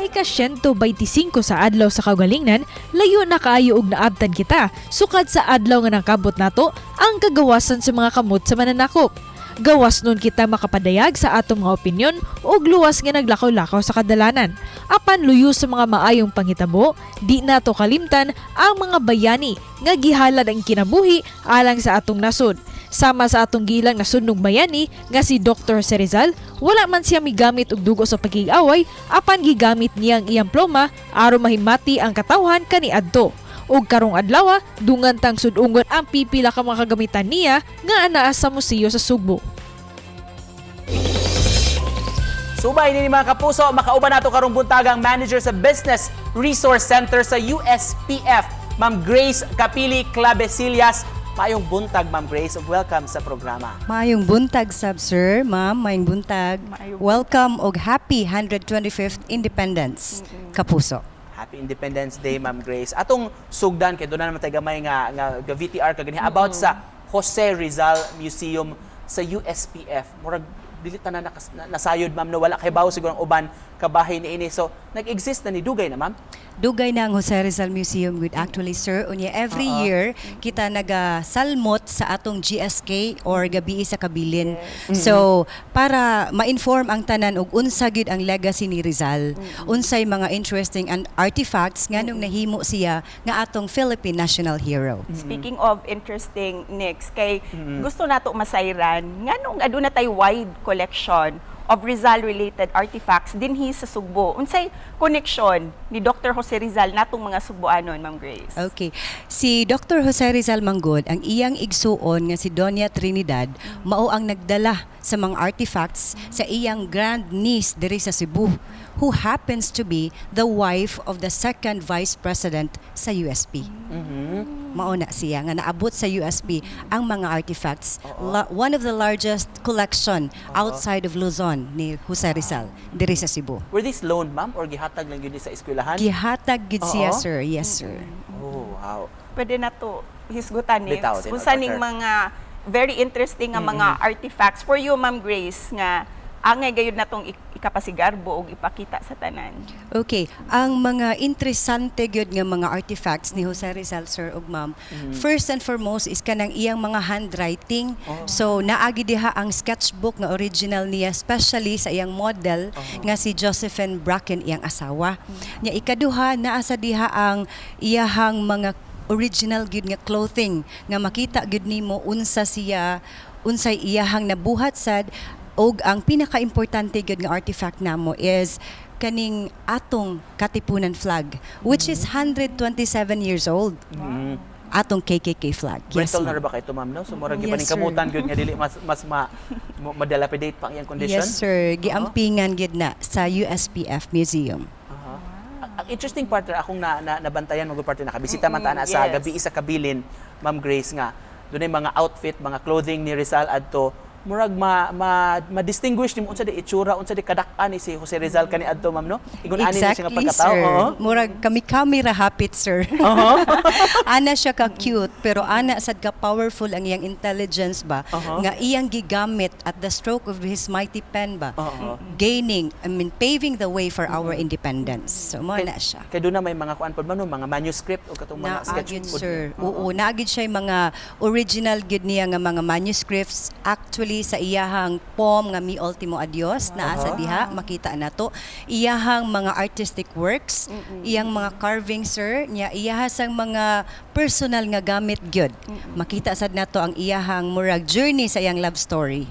Ika-125 sa Adlaw sa Kaugalingnan, layo na kaayo og naabtan kita sukad sa adlaw nga nakabot nato ang kagawasan sa mga kamot sa mananakop. Gawas nun kita makapadayag sa atong mga opinyon ug luwas nga naglakaw-lakaw sa kadalanan. Apan luyo sa mga maayong panghitabo, di nato kalimtan ang mga bayani nga gihalad ang kinabuhi alang sa atong nasod. Sama sa atong gilang nasudnong bayani nga si Dr. Jose Rizal, wala man siya migamit og dugo sa pakig-away, apan gigamit niya ang iyang ploma aron mahimati ang katawhan kaniadto. Ug karong adlaw, dungan tang sud-ungon ang pipila ka mga kagamitan niya nga anaa sa museo sa Sugbo. Subay nini, mga kapuso, makauban nato karong buntagang manager sa Business Resource Center sa USPF, Ma'am Grace Capili Clavesillas. Maayong buntag, Ma'am Grace, ug welcome sa programa. Maayong buntag sab, sir, ma'am, maayong buntag. Maayong Welcome og happy 125th Independence, Kapuso. Happy Independence Day, Ma'am Grace. Atong sugdan kay doon na naman tay gamay nga VTR kaganiha about sa Jose Rizal Museum sa USPF. Murag dili tanan nasayod, ma'am, no, wala kay bawo siguro ang uban kabahin niini. So, nag-exist na ni dugay na, ma'am? Dugay na ang Jose Rizal Museum good actually, sir. Unya every year kita nagasalmot sa atong GSK or Gabii sa Kabilin. So para ma-inform ang tanan og unsa gyud ang legacy ni Rizal, unsay mga interesting and artifacts nganong nahimo siya nga atong Philippine national hero. Speaking of interesting, Nix, kay gusto nato masayran nganong aduna tay wide collection of Rizal-related artifacts dinhi sa Sugbo. Unsay connection ni Dr. Jose Rizal natong mga Sugboanon, Ma'am Grace? Okay. Si Dr. Jose Rizal manggod, ang iyang igsuon nga si Doña Trinidad, mao ang nagdala sa mga artifacts sa iyang grand niece diri sa Cebu, who happens to be the wife of the second vice president sa USP. Mao na siya nga naabot sa USP ang mga artifacts. One of the largest collection outside of Luzon ni Jose Rizal diri sa Cebu. Were these loaned, ma'am, or gihatag lang gyud ni sa eskwelahan? Gihatag gid siya, sir. Yes, sir. Oh, wow. Pwede na to hisgutan, Nix. Bitaw, tinuod, Unsa ning partner. mga very interesting nga mga artifacts for you, Ma'am Grace, nga angay gayud natong ikapasigarbo og ipakita sa tanan? Okay, ang mga interesante gyud nga mga artifacts ni Jose Rizal, sir ug ma'am. First and foremost is kanang iyang mga handwriting. So naagi diha ang sketchbook nga original niya, especially sa iyang model nga si Josephine Bracken, iyang asawa. Nya ikaduha, naa sa diha ang iyahang mga original gyud nga clothing nga makita gyud nimo unsa siya, unsay iyahang nabuhat sad. Og ang pinakaimportante gyud nga artifact namo is kaning atong Katipunan flag, which is 127 years old, atong KKK flag. Yes, Brittle na ma'am. ra ba kay ito, ma'am, no? So murag Yes, gipaningkamutan gyud nga dili mas mas ma, madilapidate pa ang iyang condition. Yes, sir, giampingan gyud na sa USPF Museum. Aha. Ang interesting partner akong na nabantayan mga partner, nakabisita man ta na sa Gabii sa Kabilin, Ma'am Grace, nga dunay mga outfit, mga clothing ni Rizal adto. Murag ma ma-distinguish nimo unsa di itsura, unsa di kadak-an ni si Jose Rizal kani adto, ma'am, no? Ingon ani ni siya nga Exactly, pagkatao. sir. Murag kami-kami ra hapit, sir. Ana siya ka cute, pero ana sad ka powerful ang iyang intelligence ba nga iyang gigamit at the stroke of his mighty pen ba. Gaining, I mean, paving the way for our independence. So mo na siya. Kay doon na may mga kuan pod man, no, mga manuscript o katong mga sketch Naagid, pod. sir. Oo, naagid siya yung mga original gid niya nga mga manuscripts. Actually, sa iyahang poem nga Mi Ultimo Adios, naa sa diha, makita na to. Iyahang mga artistic works, iyang mga carving, sir, niya iyaha sang mga personal nga gamit gyud. Makita sad nato ang iyahang murag journey sa iyang love story.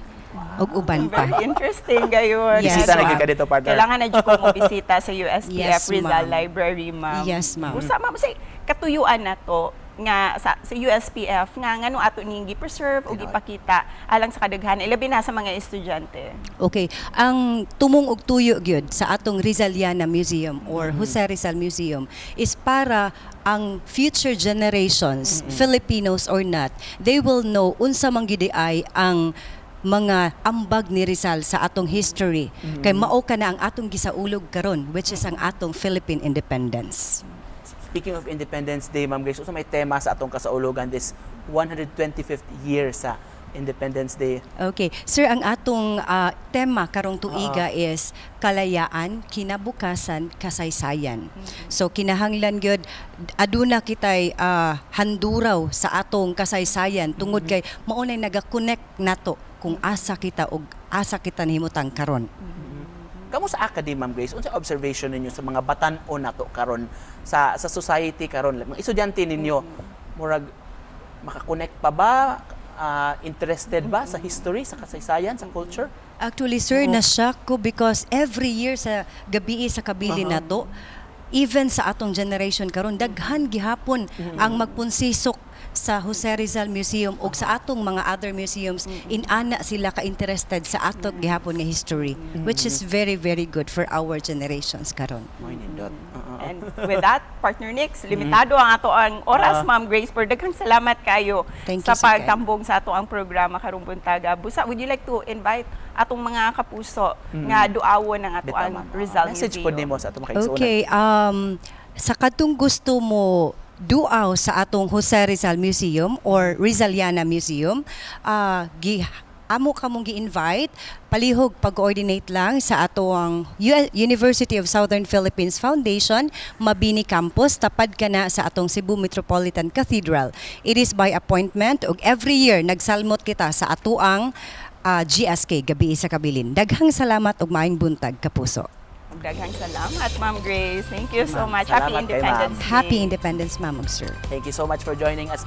Ug uban pa. Very interesting gayon. Yes, Bisita na ma'am. gyud ka dito, partner. Kailangan na jud ko mo bisita sa USPF Rizal Yes, ma'am. Library, ma'am. Yes, ma'am. Usa, ma'am, say katuyuan na to nga sa USPF nga nganong ato ning gi-preserve o gipakita alang sa kadaghanan, ilabi na sa mga estudyante? Okay, ang tumong og tuyo gyud sa atong Rizaliana Museum or Jose Rizal Museum is para ang future generations, Filipinos or not, they will know unsa man gyud ay ang mga ambag ni Rizal sa atong history. Kay mao ka na ang atong gisaulog karon, which is ang atong Philippine independence. Speaking of Independence Day, Ma'am Grace, unsa may tema sa atong kasaulugan this 125th year sa Independence Day? Okay. Sir, ang atong tema karong tuiga is kalayaan, kinabukasan, kasaysayan. So kinahanglan gyud aduna kitay handuraw sa atong kasaysayan tungod kay mao nay naga-connect nato kung asa kita og asa kita nahimutang karon. Kamo sa academy, Ma'am Grace, unsa observation ninyo sa mga batan-on nato karon sa society karon, mga estudyante ninyo, murag makakonect pa ba, interested ba sa history, sa kasaysayan, sa culture? Actually, sir, na-shock ko because every year sa Gabii sa Kabilin nato, even sa atong generation karon, daghan gihapon ang magpunsisok sa Jose Rizal Museum ug sa atong mga other museums. Inana sila ka-interested sa ato gihapon nga history, which is very, very good for our generations karon. Mo'y nindot. Oo. And with that, partner Nix, limitado ang ato ang oras, Ma'am Grace. Pero daghang salamat kayo Thank sa you, Sir. pagtambong sa ato ang programa karong buntaga. Busa, would you like to invite atong mga kapuso nga duawon ang ato Bitaw, ang ma'am. Rizal Message Museum? po nimo sa atong mga kaigsuonan. Okay, sa katong gusto mo duaw sa atong Jose Rizal Museum or Rizaliana Museum, gi amo kamong gi-invite, palihog pag-coordinate lang sa atoang University of Southern Philippines Foundation, Mabini Campus, tapad ka na sa atong Cebu Metropolitan Cathedral. It is by appointment ug every year nagsalmot kita sa atoang GSK, Gabii sa Kabilin. Daghang salamat ug maayong buntag, kapuso. Daghang salamat, Ma'am Grace. Thank you so Ma'am, much. Happy salamat kay ma'am. Independence Day. Happy Independence, ma'am ug sir. Thank you so much for joining us.